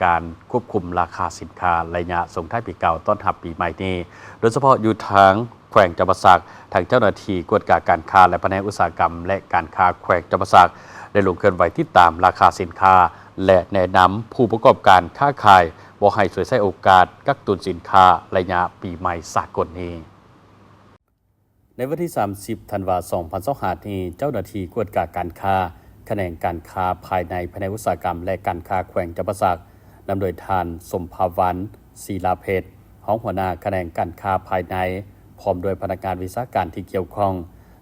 ການຄວບຄຸມລາຄາສິນຄ້າໄລຍະສົ່ງທ້າຍປີເກົ່າຕ້ອນຮັບປີໃໝ່ນີ້, ໂດຍສະເພາະຢູ່ທາງແຂວງຈຳປາສັກ, ທາງເຈົ້າໜ້າທີ່ກວດກາການຄ້າ ແລະ ພະແນກອຸດສາຫະກຳ ແລະ ການຄ້າແຂວງຈຳປາສັກ ໄດ້ລົງເຄື່ອນໄຫວຕິດຕາມລາຄາສິນຄ້າ ແລະ ແນະນຳຜູ້ປະກອບການຄ້າຂາຍບໍ່ໃຫ້ສວຍໃຊ້ໂອກາດກັກຕຸນສິນຄ້າໄລຍະປີໃໝ່ສາກົນນີ້. ໃນວັນທີສາມສິບ ທັນວາ ສອງພັນຊາວຫ້ານີ້, ເຈົ້າໜ້າທີ່ກວດກາການຄ້າ ຂະແໜງການຄ້າພາຍໃນ ພະແນກອຸດສາຫະກຳ ແລະ ການຄ້າແຂວງຈຳປາສັກ ນຳໂດຍທ່ານ ສົມພາວັນ ສີລາເພັດ ຮອງຫົວໜ້າຂະແໜງການຄ້າພາຍໃນ ພ້ອມດ້ວຍພະນັກງານວິຊາການທີ່ກ່ຽວຂ້ອງ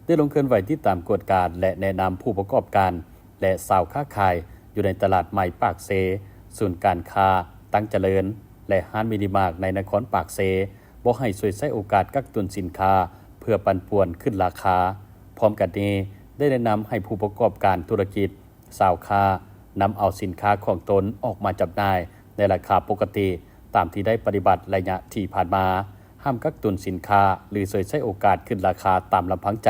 ໄດ້ລົງເຄື່ອນໄຫວຕິດຕາມກວດກາ ແລະ ແນະນຳຜູ້ປະກອບການ ແລະ ຊາວຄ້າຂາຍ ຢູ່ໃນຕະຫຼາດໃໝ່ປາກເຊ, ສູນການຄ້າຕັງຈະເລີນ ແລະ ຮ້ານມິນິມາກໃນນະຄອນປາກເຊ ບໍ່ໃຫ້ສວຍໃຊ້ໂອກາດກັກຕຸນສິນຄ້າ ເພື່ອປັ່ນປ່ວນຂຶ້ນລາຄາ. ພ້ອມກັນນີ້, ໄດ້ແນະນຳໃຫ້ຜູ້ປະກອບການທຸລະກິດ, ຊາວຄ້າ ນຳເອົາສິນຄ້າຂອງຕົນອອກມາຈຳໜ່າຍໃນລາຄາປົກກະຕິ ຕາມທີ່ໄດ້ປະຕິບັດໄລຍະທີ່ຜ່ານມາ, ຫ້າມກັກຕຸນສິນຄ້າ ຫຼື ສວຍໃຊ້ໂອກາດຂຶ້ນລາຄາຕາມລຳພັງໃຈ.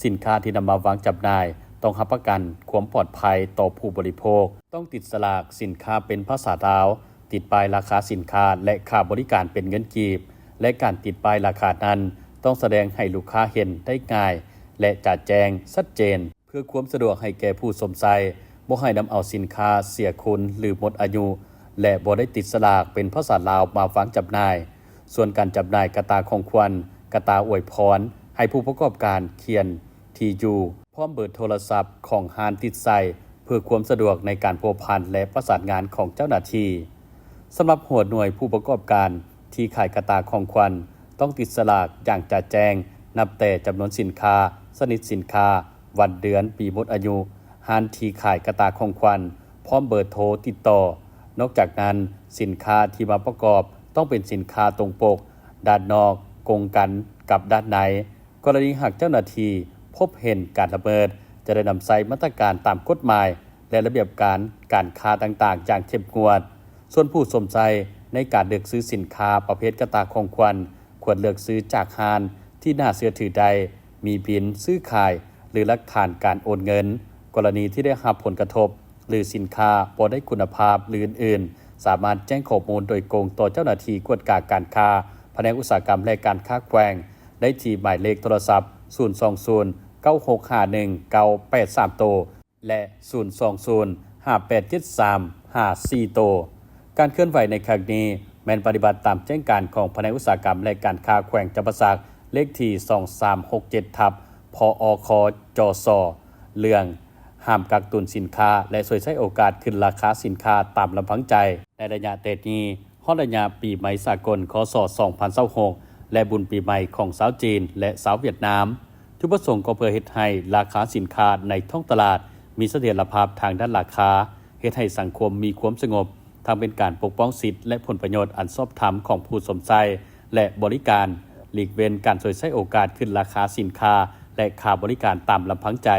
ສິນຄ້າທີ່ນຳມາວາງຈຳໜ່າຍ ຕ້ອງຮັບປະກັນຄວາມປອດໄພຕໍ່ຜູ້ບໍລິໂພກ, ຕ້ອງຕິດສະຫຼາກສິນຄ້າເປັນພາສາລາວ, ຕິດປ້າຍລາຄາສິນຄ້າ ແລະ ຄ່າບໍລິການເປັນເງິນກີບ ແລະ ການຕິດປ້າຍລາຄານັ້ນ ຕ້ອງສະແດງໃຫ້ລູກຄ້າເຫັນໄດ້ງ່າຍ ແລະ ຈະແຈ້ງຊັດເຈນ ເພື່ອຄວາມສະດວກໃຫ້ແກ່ຜູ້ຊົມໃຊ້, ບໍ່ໃຫ້ນຳເອົາສິນຄ້າເສຍຄຸນ ຫຼື ໝົດອາຍຸ ແລະ ບໍ່ໄດ້ຕິດສະຫຼາກເປັນພາສາລາວມາວາງຈຳໜ່າຍ. ສ່ວນການຈຳໜ່າຍກະຕ່າຂອງຂວັນ, ກະຕ່າອວຍພອນ, ໃຫ້ຜູ້ປະກອບການຂຽນທີ່ຢູ່ ພ້ອມເບີໂທລະສັບຂອງຮ້ານຕິດໃສ່ ເພື່ອຄວາມສະດວກໃນການພົວພັນ ແລະ ປະສານງານຂອງເຈົ້າໜ້າທີ່. ສຳລັບຫົວໜ່ວຍຜູ້ປະກອບການທີ່ຂາຍກະຕ່າຂອງຂວັນ ຕ້ອງຕິດສະຫຼາກຢ່າງຈະແຈ້ງ ນັບແຕ່ຈຳນວນສິນຄ້າ, ຊະນິດສິນຄ້າ, ວັນເດືອນປີໝົດອາຍຸ, ຮ້ານທີ່ຂາຍກະຕ່າຂອງຂວັນ, ພ້ອມເບີໂທຕິດຕໍ່. ນອກຈາກນັ້ນ, ສິນຄ້າທີ່ມາປະກອບຕ້ອງເປັນສິນຄ້າຕົງປົກ, ດ້ານນອກກົງກັນກັບດ້ານໃນ. ກໍລະນີຫາກເຈົ້າໜ້າທີ່ພົບເຫັນການລະເມີດ, ຈະໄດ້ນຳໃຊ້ມາດຕະການຕາມກົດໝາຍ ແລະ ລະບຽບການການຄ້າຕ່າງໆຢ່າງເຂັ້ມງວດ. ສ່ວນຜູ້ຊົມໃຊ້ໃນການເລືອກຊື້ສິນຄ້າປະເພດກະຕ່າຂອງຂວັນ ຄວນເລືອກຊື້ຈາກຮ້ານທີ່ໜ້າເຊື່ອຖືໄດ້, ມີບິນຊື້ຂາຍ ຫຼື ຫຼັກຖານການໂອນເງິນ. ກໍລະນີທີ່ໄດ້ຮັບຜົນກະທົບ ຫຼື ສິນຄ້າບໍ່ໄດ້ຄຸນນະພາບ ຫຼື ອື່ນໆ, ສາມາດແຈ້ງຂໍ້ມູນໂດຍກົງຕໍ່ເຈົ້າໜ້າທີ່ກວດກາການຄ້າ ພະແນກອຸດສາຫະກຳ ແລະ ການຄ້າແຂວງ ໄດ້ທີ່ໝາຍເລກໂທລະສັບ ສູນສອງສູນ ເກົ້າຫົກຫ້າໜຶ່ງ ເກົ້າແປດສາມໂຕ ແລະ ສູນສອງສູນ ຫ້າແປດເຈັດສາມ ຫ້າສີ່ໂຕ. ການເຄື່ອນໄຫວໃນຄັ້ງນີ້ ແມ່ນປະຕິບັດຕາມແຈ້ງການຂອງພະແນກອຸດສາຫະກຳ ແລະ ການຄ້າແຂວງຈຳປາສັກ ເລກທີສອງສາມຫົກເຈັດ ທັບ ພອຄ ຈສ ເລື່ອງຫ້າມກັກຕຸນສິນຄ້າ ແລະ ສວຍໃຊ້ໂອກາດຂຶ້ນລາຄາສິນຄ້າຕາມລຳພັງໃຈ ໃນໄລຍະແຕ່ນີ້ ຮອດໄລຍະປີໃໝ່ສາກົນ ຄ.ສ. ສອງພັນຊາວຫົກ ແລະ ບຸນປີໃໝ່ຂອງຊາວຈີນ ແລະ ຊາວຫວຽດນາມ. ຈຸດປະສົງກໍເພື່ອເຮັດໃຫ້ລາຄາສິນຄ້າໃນທ້ອງຕະຫຼາດມີສະຖຽນລະພາບທາງດ້ານລາຄາ, ເຮັດໃຫ້ສັງຄົມມີຄວາມສະຫງົບ, ທັງເປັນການປົກປ້ອງສິດ ແລະ ຜົນປະໂຫຍດອັນຊອບທຳຂອງຜູ້ຊົມໃຊ້ ແລະ ບໍລິການ, ຫຼີກເວັ້ນການສວຍໃຊ້ໂອກາດຂຶ້ນລາຄາສິນຄ້າ ແລະ ຄ່າບໍລິການຕາມລຳພັງໃຈ.